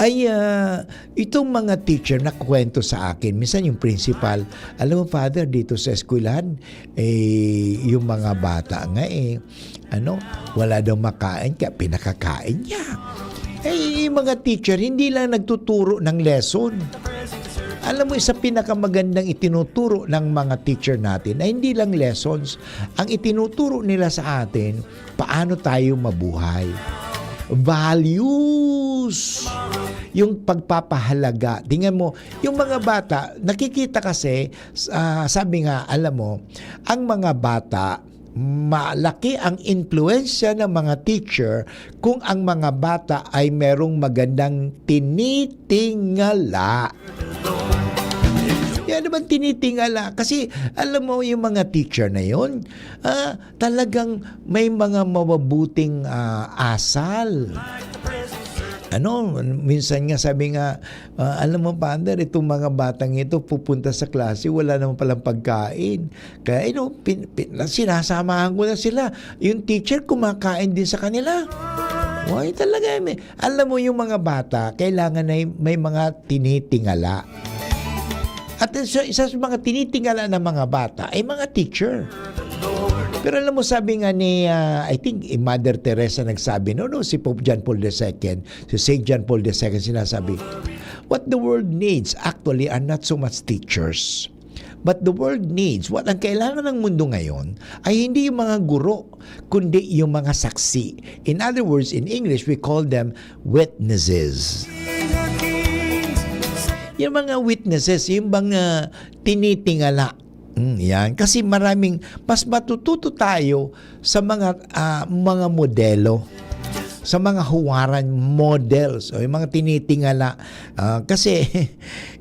ay, ah, itong mga teacher na kwento sa akin, minsan yung principal, "Alam mo, Father, dito sa eskwelahan, eh, yung mga bata nga eh, ano, wala daw makain, kaya pinakakain niya." Eh, yung mga teacher, hindi lang nagtuturo ng lesson. Alam mo, isa pinakamagandang itinuturo ng mga teacher natin na hindi lang lessons. Ang itinuturo nila sa atin, paano tayo mabuhay. Values. Yung pagpapahalaga. Tingnan mo, yung mga bata, nakikita kasi, ah, sabi nga, alam mo, ang mga bata, malaki ang impluwensya ng mga teacher kung ang mga bata ay merong magandang tinitingala. Yan naman tinitingala. Kasi, alam mo, yung mga teacher na yun, ah, talagang may mga mababuting, ah, asal. Ano, minsan nga sabi nga, ah, "Alam mo, Father, itong mga batang ito pupunta sa klase, wala naman palang pagkain." Kaya, you know, pin-, pin-, sinasamahan ko na sila. Yung teacher kumakain din sa kanila. Why talaga, may, alam mo, yung mga bata, kailangan na may mga tinitingala. At isa, isa sa mga tinitingala ng mga bata ay mga teacher. Pero alam mo, sabi nga ni, ah, I think, eh, Mother Teresa nagsabi, no, no, si Pope John Paul the Second, si Saint John Paul the Second, sinasabi, "What the world needs actually are not so much teachers. But the world needs, what ang kailangan ng mundo ngayon ay hindi yung mga guro, kundi yung mga saksi." In other words, in English, we call them witnesses. Yung mga witnesses, yung bang, ah, tinitingala. Mm, yan. Kasi maraming, mas matututo tayo sa mga, ah, mga modelo, sa mga huwaran models, o yung mga tinitingala. Ah, kasi,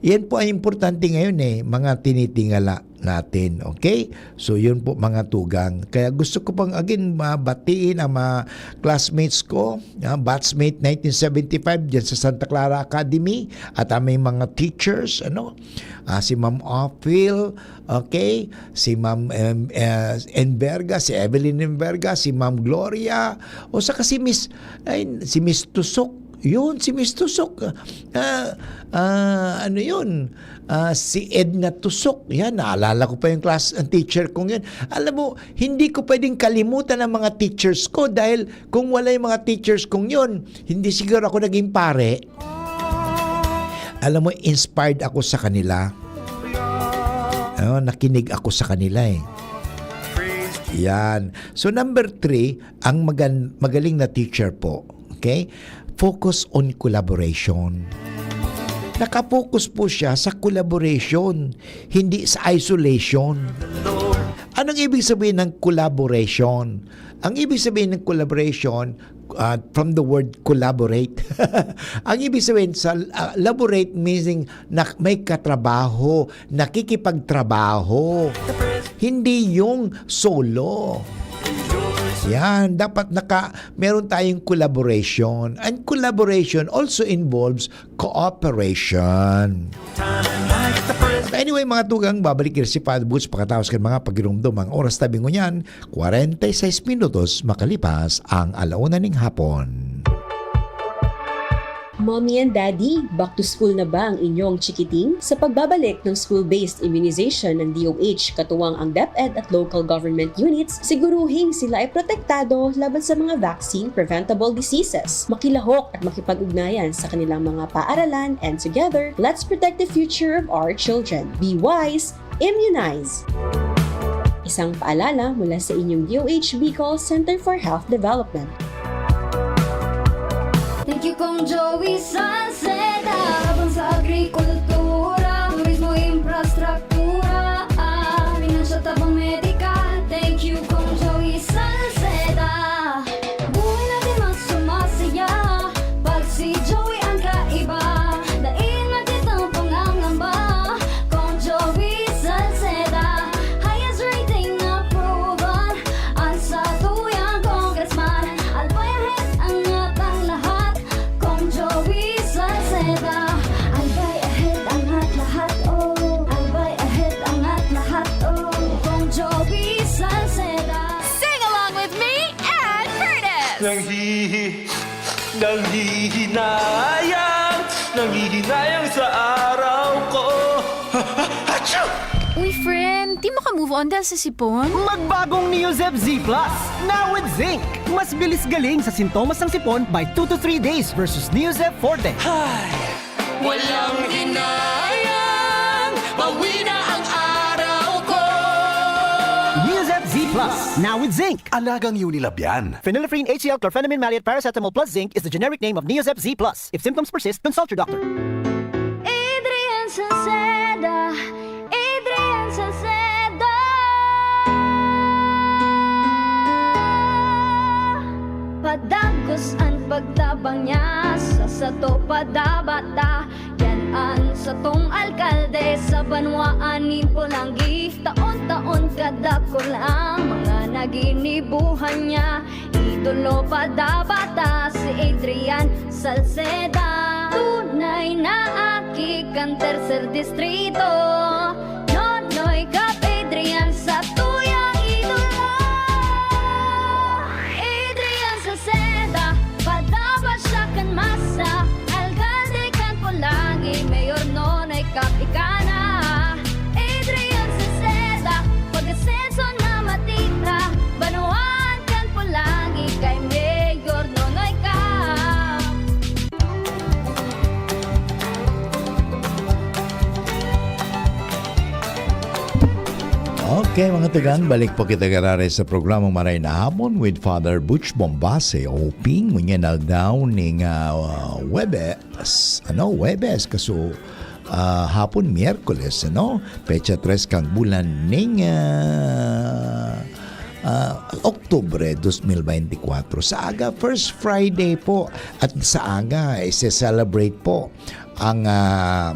yan po ang importante ngayon eh, mga tinitingala natin. Okay? So, yun po, mga tugang. Kaya gusto ko pang, again, mabatiin ang mga classmates ko, ah, batchmate nineteen seventy-five dyan sa Santa Clara Academy, at ang may mga teachers, ano, ah, si Ma'am Ophil, okay, si Ma'am, em, eh, Enverga, si Evelyn Enverga, si Ma'am Gloria, o saka si Miss, ay, si Miss Tusok. Yun, si Miss Tusok. Ah, ah, ano yun? Ah, si Edna Tusok. Yan, naalala ko pa yung class, ang teacher kong yun. Alam mo, hindi ko pwedeng kalimutan ang mga teachers ko dahil kung wala yung mga teachers kong yun, hindi siguro ako naging pare. Alam mo, inspired ako sa kanila. Ano, nakinig ako sa kanila eh. Yan. So, number three, ang magan-, magaling na teacher po. Okay? Focus on collaboration. Nakapokus po siya sa collaboration, hindi sa isolation. Anong ibig sabihin ng collaboration? Ang ibig sabihin ng collaboration, ah, from the word collaborate. Ang ibig sabihin sa, ah, laborate meaning na may katrabaho, nakikipagtrabaho. Hindi yung solo. Yan, dapat naka, meron tayong collaboration. And collaboration also involves cooperation. But anyway, mga tugang, babalik kita si Father Butch pakataos kan mga pagirumdom. Ang oras tabi ngunyan, kwarenta y seis minutos makalipas ang alauna ning hapon. Mommy and Daddy, back to school na ba ang inyong chikiting? Sa pagbabalik ng school-based immunization ng D O H, katuwang ang DepEd at local government units, siguruhing sila ay protektado laban sa mga vaccine-preventable diseases. Makilahok at makipag-ugnayan sa kanilang mga paaralan, and together, let's protect the future of our children. Be wise, immunize! Isang paalala mula sa inyong D O H Bicol Center for Health Development. Thank you, Kong Joey Salceda. Laban sa agrikultura, turismo, infrastruktura, ah, pinansyal, tabang medikal. Thank you, Kong Joey Salceda. Buhay natin mas sumasaya pag si Joey ang kaiba. Dai na kitang pangangamba, Kong Joey Salceda. Highest rating approval ang satuyang congressman. Albay ahead ang atang lahat, Kong Joey Salceda. Albay ahead ang at lahat, oh. Albay ahead ang at lahat, oh. Kong Joey Salceda. Sing along with me and Curtis! Nanghihi... Nanghihinayang, nanghihinayang sa araw ko. Achoo! Uy, friend, di maka-move on dahil sa sipon? Magbagong Neozep Z Plus, now with zinc. Mas bilis galing sa sintomas ng sipon by two to three days versus Neozep Forte. Walang hinayang, pauwi na ang araw ko. Neozep Z Plus, now with zinc. Alagang Unilab yan. Phenylephrine, H C L, chlorphenamine maleate, paracetamol plus zinc is the generic name of Neozep Z Plus. If symptoms persist, consult your doctor. Adrian Salceda, Adrian Salceda. Padagos an pagtabang niya sa sato padabata. Yan an satong alkalde sa banwaan nin Polangui. Taon-taon kadakul ang mga naginibuhan niya. Idolo padabata si Adrian Salceda. Tunay na aki kan tercer distrito. Nonoy Cap Adrian, satuyang idolo. Adrian Salceda, padaba siya kan masa. Alkalde kan Polangui, Mayor Nonoy Cap ika na. Adrian Salceda, pag-asenso na matira. Banwaan kan Polangui kay Mayor Nonoy Cap. Okay, mga tugang, balik po kita giraray sa programang Maray na Hapon with Father Butch Bombase, O P, ngunyan aldaw ning, ah, Webes, ano, Webes, kaso, ah, hapon, Miyerkules, ano, petsa tres kang bulan ning, ah, ah, Oktubre dos mil beintikwatro. Sa aga, first Friday po, at sa aga, ise-celebrate po ang, ah,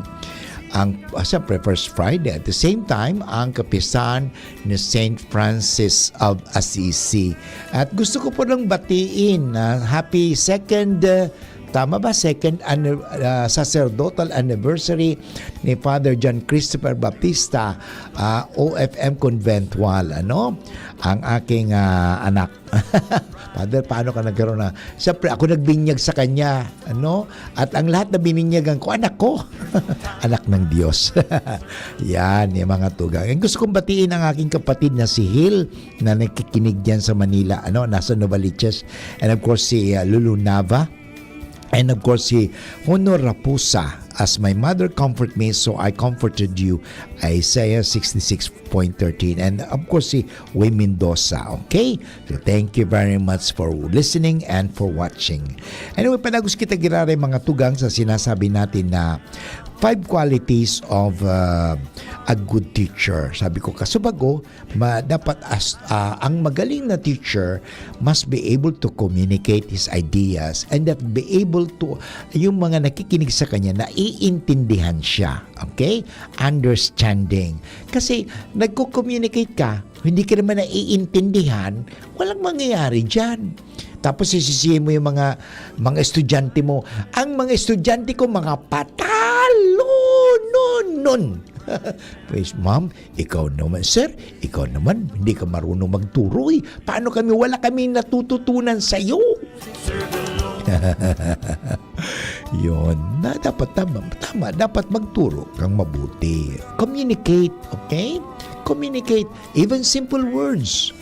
ang, ah, siyempre, first Friday. At the same time, ang kapistahan ni Saint Francis of Assisi. At gusto ko po nang batiin na happy second, ah, tama ba? Second anni-, ah, sacerdotal anniversary ni Father John Christopher Baptista, ah, O F M conventual, ano? Ang aking, ah, anak. Father, paano ka nagkaroon na? Siyempre, ako nagbinyag sa kanya, ano? At ang lahat na bininyagan ko, anak ko. Anak ng Diyos. Yan, yung mga tugang. And gusto kong batiin ang aking kapatid na si Hil, na nakikinig diyan sa Manila, ano? Nasa Novaliches. And of course, si, uh, Lulu Nava. And of course, si Honor Raposa, "As my mother comfort me, so I comforted you." Isaiah sixty-six point thirteen. And of course, si Way Mendoza. Okay? So, thank you very much for listening and for watching. Anyway, padagos kita giraray mga tugang sa sinasabi natin na five qualities of, uh, a good teacher. Sabi ko, kasubago, ma, dapat as, ah, ang magaling na teacher must be able to communicate his ideas and that be able to, yung mga nakikinig sa kanya, naiintindihan siya. Okay? Understanding. Kasi nagko-communicate ka, hindi ka naman naiintindihan, walang mangyayari dyan. Tapos sisisihin mo yung mga, mga estudyante mo. Ang mga estudyante ko, mga patalononon. Pues, ma'am, ikaw naman, sir, ikaw naman, hindi ka marunong magturo eh. Paano kami, wala kami natututunan sa'yo? Yun. Na dapat tama, tama, dapat magturo kang mabuti. Communicate, okay? Communicate. Even simple words.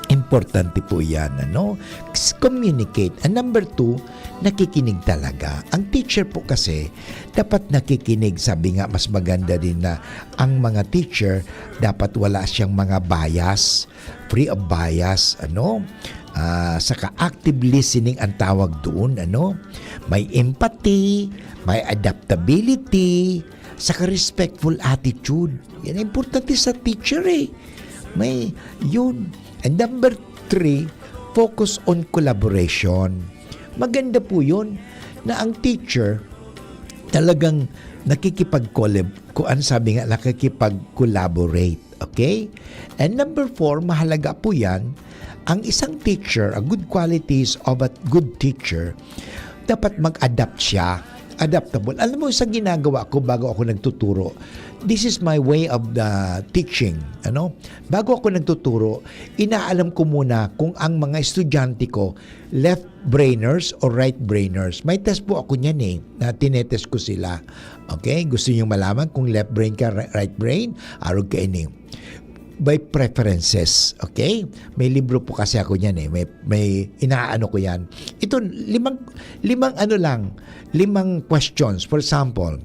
Importante po yan, ano? S-, communicate. And number two, nakikinig talaga. Ang teacher po kasi, dapat nakikinig. Sabi nga, mas maganda din na ang mga teacher, dapat wala siyang mga bias, free of bias, ano? Ah, saka active listening ang tawag doon, ano? May empathy, may adaptability, saka respectful attitude. Yan ang importante sa teacher eh. May, yun. And number three, focus on collaboration. Maganda po yun na ang teacher talagang nakikipag-collab, kung ano sabi nga, nakikipag-collaborate. Okay? And number four, mahalaga po yan, ang isang teacher, a good qualities of a good teacher, dapat mag-adapt siya. Adaptable. Alam mo, sa ginagawa ko bago ako nagtuturo, this is my way of the teaching. Ano? Bago ako nagtuturo, inaalam ko muna kung ang mga estudyante ko, left brainers o right brainers. May test po ako niyan eh, na tinetest ko sila. Okay? Gusto niyo malaman kung left brain ka, ri-, right brain? Arog ka ini. By preferences. Okay? May libro po kasi ako niyan eh. May, may inaano ko yan. Ito, limang, limang ano lang, limang questions. For example,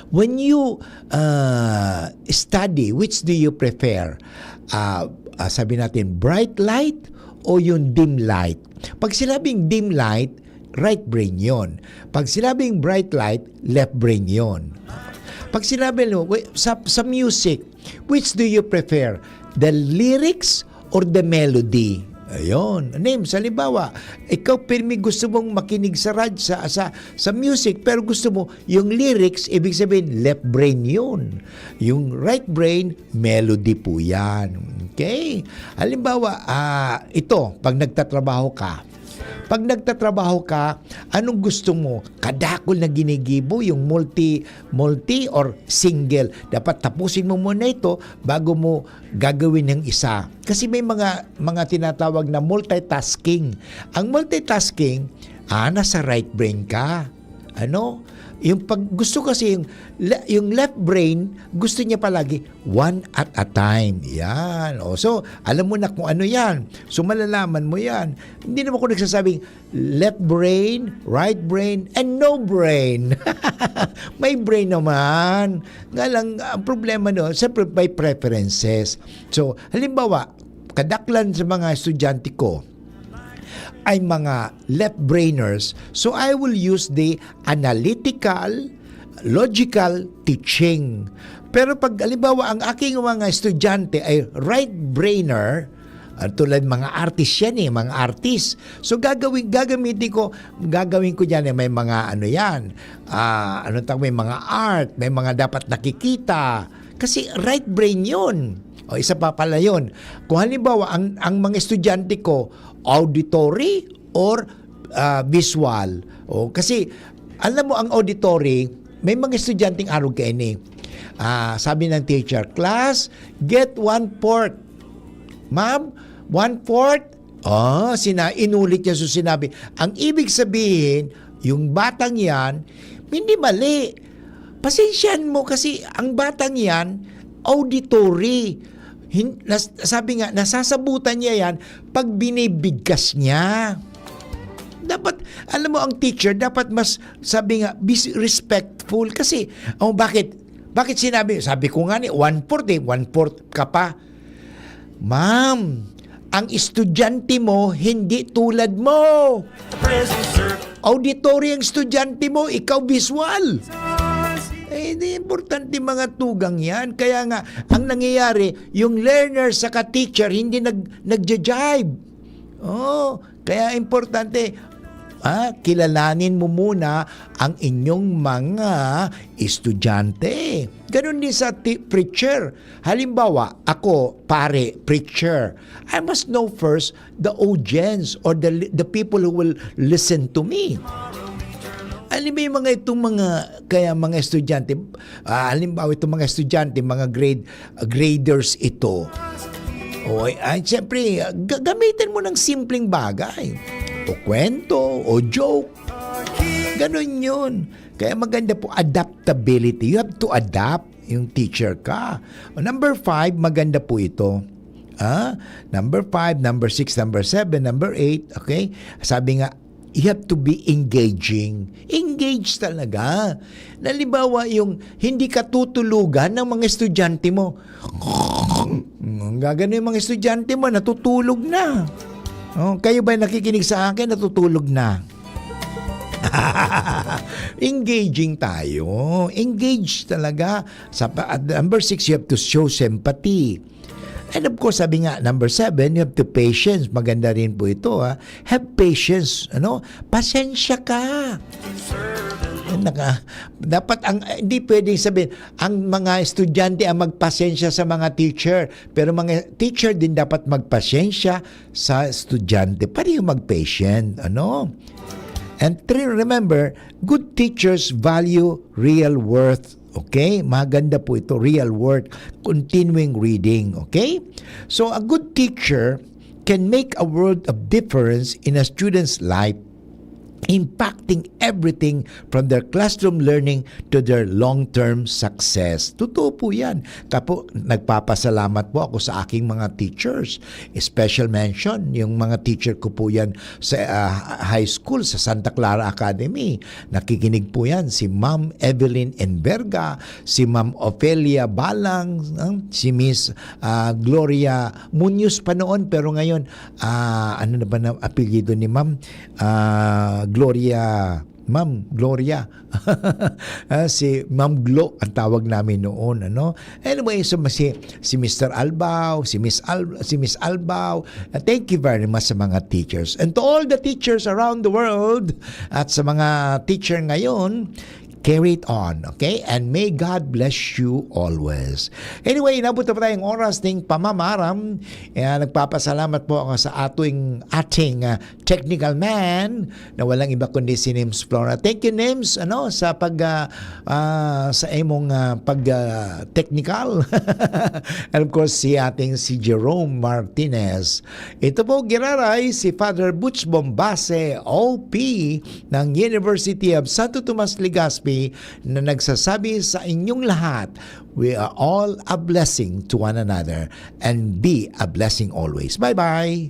when you uh, study, which do you prefer? Uh, uh, sabi natin, bright light o yung dim light? Pag sinabing dim light, right brain yon. Pag sinabing bright light, left brain yon. Pag sinabi mo, wait, sa, sa music, which do you prefer? The lyrics or the melody? Ayun. Names, halimbawa, ikaw pirmi gusto mong makinig sa rad-, sa, sa, sa music, pero gusto mo yung lyrics, ibig sabihin, left brain yun. Yung right brain, melody po yan. Okay? Halimbawa, ah, ito, pag nagtatrabaho ka, pag nagtatrabaho ka, anong gusto mo? Kadakul na ginigibo, yung multi, multi or single? Dapat tapusin mo muna ito bago mo gagawin ng isa. Kasi may mga, mga tinatawag na multitasking. Ang multitasking, ah, nasa right brain ka. Ano? Yung pag, gusto kasi yung le-, yung left brain, gusto niya palagi one at a time. Yan. O, so, alam mo na kung ano yan. So, malalaman mo yan. Hindi naman ako nagsasabing left brain, right brain, and no brain. May brain naman. Nga lang, ang problema no, siyempre may preferences. So, halimbawa, kadaklan sa mga estudyante ko ay mga left brainers. So, I will use the analytical, logical teaching. Pero pag, halimbawa, ang aking mga estudyante ay right brainer, ah, tulad mga artist yan eh, mga artist. So, gagawin, gagamitin ko, gagawin ko dyan eh, may mga ano yan, ah, ano tawag, may mga art, may mga dapat nakikita. Kasi right brain yun. O, isa pa pala yun. Kung halimbawa, ang, ang mga estudyante ko, auditory or, ah, visual. O, kasi, alam mo, ang auditory, may mga estudyanteng arog kaini. Ah, sabi ng teacher, "Class, get one-fourth." "Ma'am, one-fourth?" Oh, sina-, inulit niya, so sinabi, ang ibig sabihin, yung batang yan, hindi mali. Pasensyahan mo kasi ang batang yan, auditory. Hin-, nas-, sabi nga, nasasabutan niya yan pag binibigkas niya. Dapat, alam mo, ang teacher, dapat mas, sabi nga, be respectful. Kasi, oh, bakit? Bakit sinabi? Sabi ko nga ni, one-fourth eh, one-fourth ka pa. Ma'am, ang estudyante mo hindi tulad mo. Auditory ang estudyante mo, ikaw visual. Eh, di importante mga tugang yan. Kaya nga, ang nangyayari, yung learner saka teacher, hindi nag, nagja-jibe. Oh, kaya importante, ah, kilalanin mo muna ang inyong mga estudyante. Ganun din sa ti-, preacher. Halimbawa, ako, pare, preacher. I must know first the audience or the li-, the people who will listen to me. Alam mo yung mga itong mga, kaya mga estudyante, ah, halimbawa itong mga estudyante, mga grade, graders ito. O, ay, siyempre, ga-, gamitin mo ng simpleng bagay. O kwento, o joke. Ganun yun. Kaya maganda po, adaptability. You have to adapt yung teacher ka. O, number five, maganda po ito. Ah, number five, number six, number seven, number eight, okay? Sabi nga, you have to be engaging. Engage talaga. Halimbawa, yung hindi ka tutulugan ng mga estudyante mo. Ang gagano yung mga estudyante mo, natutulog na. Oh, kayo ba nakikinig sa akin, natutulog na? Engaging tayo. Engage talaga. Sa pa-, at number six, you have to show sympathy. And of course, sabi nga, number seven, you have to patience. Maganda rin po ito, ha. Have patience, ano? Pasensya ka. Naka, dapat ang, hindi pwedeng sabihin, ang mga estudyante ang magpasensya sa mga teacher, pero mga teacher din dapat magpasensya sa estudyante. Pareho mag-patient, ano? And three, remember, good teachers value real worth. Okay? Maganda po ito, real worth. Continuing reading. Okay? So, a good teacher can make a world of difference in a student's life, impacting everything from their classroom learning to their long-term success. Totoo po yan. Kapo, nagpapasalamat po ako sa aking mga teachers. Special mention, yung mga teacher ko po yan sa, ah, high school, sa Santa Clara Academy. Nakikinig po yan si Ma'am Evelyn Enverga, si Ma'am Ofelia Balang, ah, si Miss, ah, Gloria Munoz pa noon, pero ngayon, ah, ano na ba na apelyido ni Ma'am? Ah, Gloria, Ma'am Gloria. Ah, si Ma'am Glo ang tawag namin noon, ano? Anyway, so si, si Mister Albao, si Miss Al-, si Miss Albao, ah, thank you very much sa mga teachers. And to all the teachers around the world, at sa mga teacher ngayon, carry it on, okay? And may God bless you always. Anyway, inabot na po tayong oras ning pamamaram. Kaya nagpapasalamat po ako sa ating, ating, ah, technical man na walang iba kundi si Nims Flora. Thank you, Nims, ano, sa pag, ah, ah, sa imong, ah, pag, ah, technical. And of course, si ating si Jerome Martinez. Ito po, giraray si Father Butch Bombase, O P ng University of Santo Tomas, Legazpi, na nagsasabi sa inyong lahat, we are all a blessing to one another and be a blessing always. Bye-bye!